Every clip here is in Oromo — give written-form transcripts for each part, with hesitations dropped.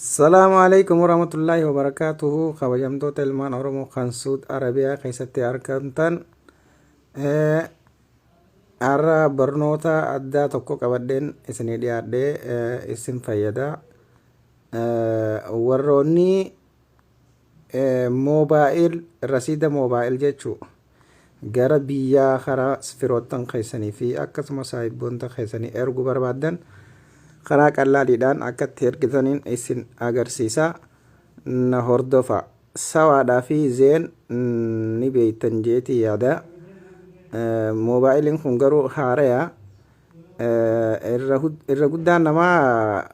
Salaamu alaikum warahmatullaahi wabarakaatuhu. Kabajamtoota ilmaan Oromoo kan Suud Arabiyaa keessatti argamtan, har'a barnoota addaa tokko qabadheen isinii dhiyaadhee isin fayyada. Warroonni moobaayil, rasiida moobaayil jechuu, gara biyyaa karaa firoottan keessanii fi akkasuma saahibboota keessanii erguu barbaaddan, karaa qallaaliidhaan akka itti ergitaniin isin agarsiisa. Na hordofa. Sawaadhaa fi Zain ni beeytan jeetii yaada. Moobaayiliin kun garuu haaraya. Irra guddaan namaa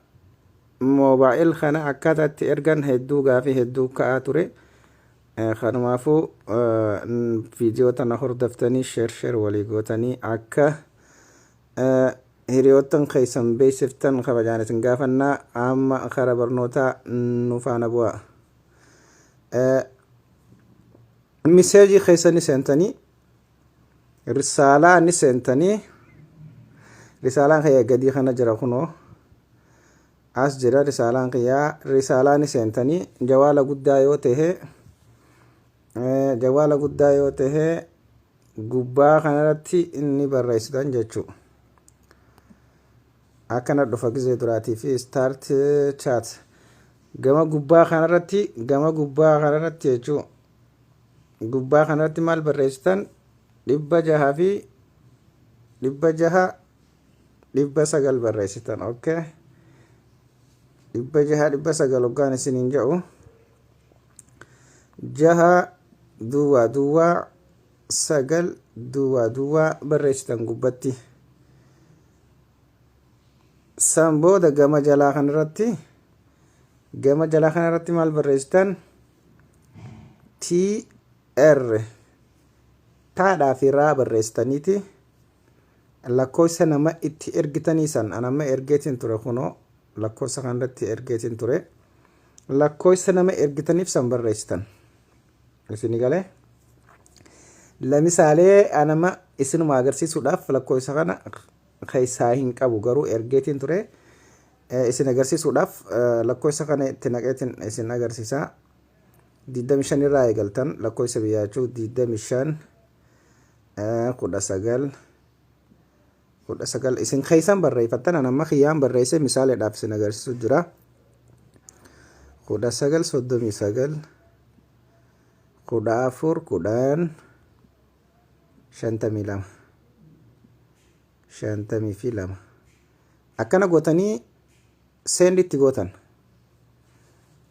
moobaayil kana akkaataa itti ergan hedduu gaafii hedduu ka'aa ture. Kanumaafuu viidiyoo tana hordoftanii, share share walii gootanii, akka hiriyoottan keessan beeksiftan kabajaan isin gaafannaa. Amma kara barnootaa nu faana bu'a. Message keessanii seentanii, risaalaa ni seentanii. Risaalaan kiyya gadii kana jira, kunoo as jira risaalaan kiyyaa. Risaalaa ni seentanii, jawaala guddaa yoo ta'e, jawaala guddaa yoo ta'e, gubbaa kanarratti inni barreessitan jechuu. Akkana dhufa gizee duraatii fi start chat gama gubbaa kanarratti, gama gubbaa kanarratti jechuu. Gubbaa kanarratti maal barreessitan? 600 fi 600 900 barreessitan. Okay, 600 900 hoggaan isiniin jedhu, 6 duwwaa duwwaa 9 duwwaa duwwaa barreessitan gubbatti. San booda gama jalaa kanarratti maal barreessitan? T R taadhaa fi raa barreessitaniiti lakkoofsa nama itti ergitanii san. Anamma ergeetiin ture, kunoo lakkoofsa kanarratti ergeetiin ture. Lakkoofsa nama ergitaniif san barreessitan. Isinii galee? Lamisaalee anama isinuma agarsiisuudhaaf lakkoofsa kana keessaa hin qabu, garuu ergeetiin ture. Isin agarsiisuudhaaf lakkoofsa kana itti naqeetiin isin agarsiisa. 25 irraa eegaltan lakkoofsa biyyaa jechuun 25 19 19 isin keessan barreeffattan. Anamma kiyyaan barreesse, misaaleedhaaf isin agarsiisu jira. 19 39 14 10 52 52 akkana gootanii send itti gootan.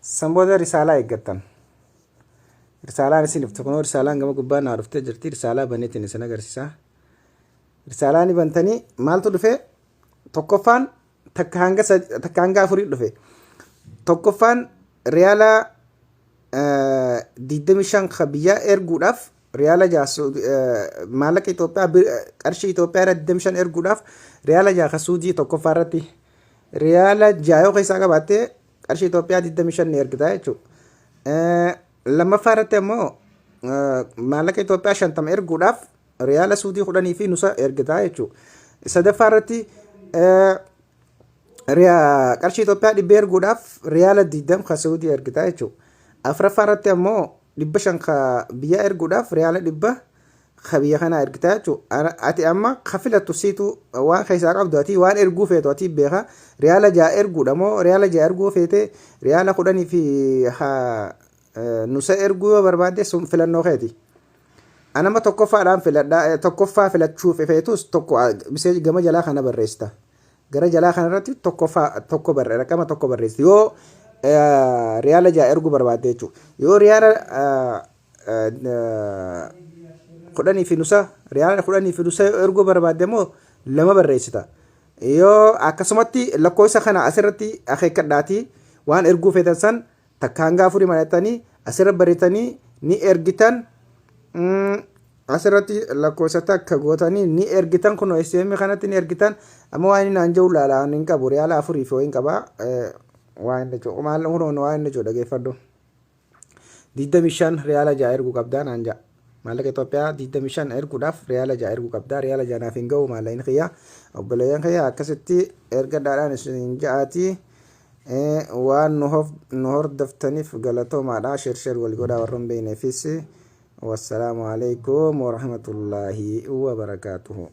San booda risaalaa eeggattan. Risaalaan isin dhufte kunoo, risaalaan gama gubbaa naa dhuftee jirti. Risaalaa baneetiin isin agarsiisa. Risaalaa ni bantanii, maaltu dhufe? Tokkoffaan takka hanga afurii dhufe. Tokkoffaan riyaala 25 ka biyyaa erguudhaaf, riyaala 6 maallaqa Itoophiyaa, qarshii Itoophiyaa irra 25 erguudhaaf riyaala 6 ka Suudii. Tokkoffaa irratti riyaala 6 yoo keessaa qabaatte, qarshii Itoophiyaa 25 ni ergita jechuudha. Lammaffaa irratti ammoo maallaqa Itoophiyaa 50 erguudhaaf riyaala Suudii 10 fi nusa ergita jechuudha. Sadaffaa irratti qarshii Itoophiyaa 100 erguudhaaf riyaala 20 ka Suudii ergita jechuudha. Afuraffaa irratti ammoo 500 ka biyyaa erguudhaaf riyaala 100 ka biyya kanaa ergita jechuudha. Ati amma ka filattu siitu, waan keessaa qabdu, ati waan erguu feetu ati beeka. Riyaala 6 erguudha moo, riyaala 6 erguu feete, riyaala 10 fi nusa erguu yoo barbaadde, sun filannoo keeti. Anama tokkoffaadhaan filadhaa. Tokkoffaa filachuu feetus tokko message gama jalaa kana barreessita. Gara jalaa kanarratti tokkoffaa tokko barre, raqama tokko barreessita. Yoo riyaala 6 erguu barbaadde jechuudha. Yoo riyaala 10 fi nusa, riyaala 10 fi nusa erguu barbaadde immoo lama barreessita. Yoo akkasumatti lakkoofsa kana asirratti akeekkadhaatii, waan erguu feetan san takka hanga afurii malatanii asirra barreessanii ni ergitan. Asirratti lakkoofsa takka gootanii ni ergitan. Kun SM kanatti ni ergitan. Amma waan inni naan jiru laala, hin qabu, riyaala afurii fi hin qaba. Waan inni jiru maal? Kun waan inni jiru dhageeffadhu. 25 riyaala 6 erguu qabdaa naan ja'a. Maallaqa Itoophiyaa 25 erguudhaaf riyaala 6 erguu qabdaa. Riyaala 6 naaf hin ga'u maallaqni kiyya. Obboleeyyan kiyya, akkasitti ergadhaadhaan isin ja'aati. Waan nu hordoftaniif galatoomaadha. Share share wal godhaa warra hin beekneefis. Wassalaamu alaikum warahmatullaahi wabarakaatuhu.